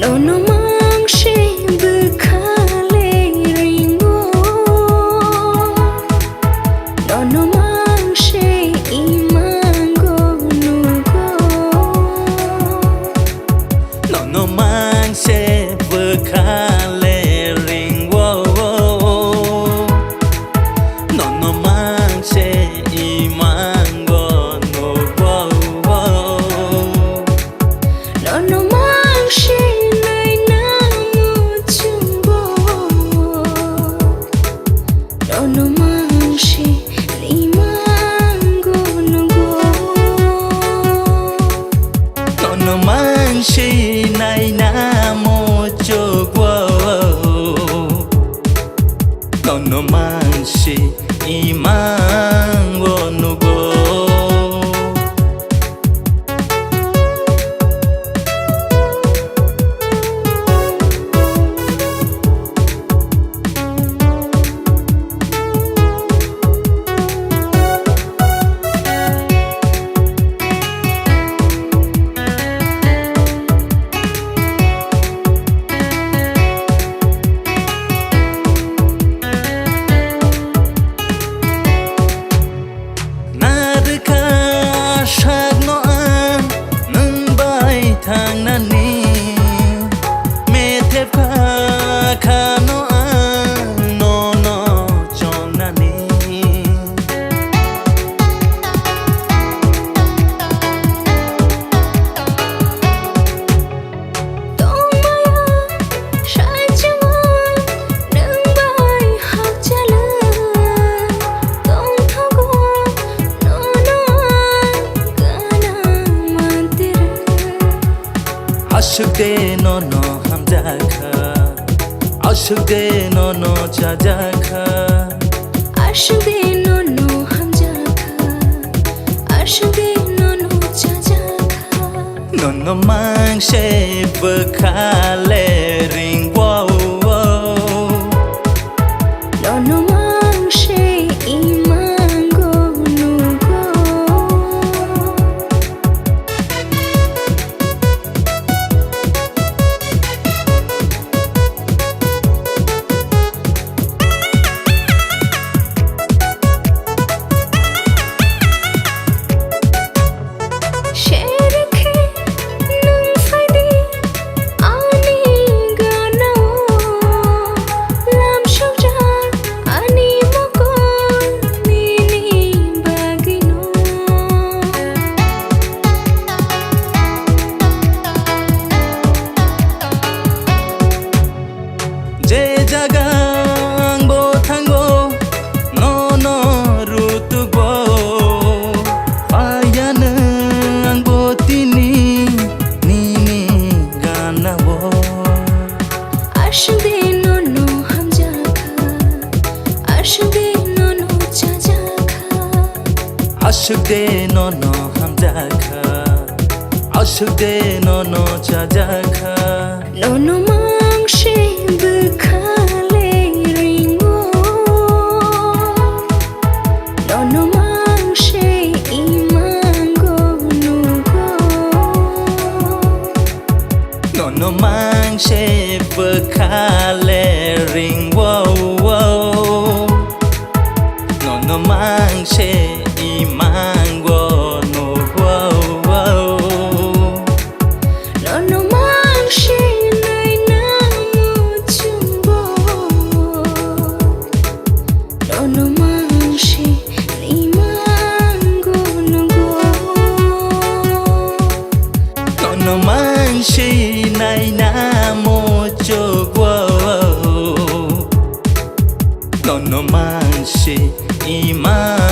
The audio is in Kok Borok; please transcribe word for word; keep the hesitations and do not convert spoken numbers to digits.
Nono mangse bwkha le ringo, nono mangse imango nugo. Nono mangse bwkha le ringo, nono mangse imango nugo. Nono mangse naina muchungo, nono mangse imango nugo. Nono mangse naina muchungo, nono mangse imango nugo. Narwkha sakno ang nwng bai thangnani, methepkha khano ang nono chongnani. Tongmaya saichungo nwng bai hakchalwi, tongthogo nono ang gana mantwirwi. Aswk de nono hamjakha, aswk de nono chajakha. Aswk de nono hamjakha, aswk de nono chajakha. Nono mangse bwkha le ringwo, nono mangse imango nugo. Sher khe nwng phaidi ani ganao, lam sokjak ani mokol nini bagwino. Je jaga ang bo thango, nono rutugo. Phaiyano ang bo tini nini ganao. Aswk de nono hamjakha, aswk de nono chajakha. Aswk de nono hamjakha, aswk de nono chajakha. Nono mangse bwkha le ringwo, nono mangse imango nugo. Nono mangse bwkha le ringwo, nono mangse imango nugo. Nono mangse naina muchungo, nono mangse imango nugo. Nono mangse naina muchungo, nono mangse imango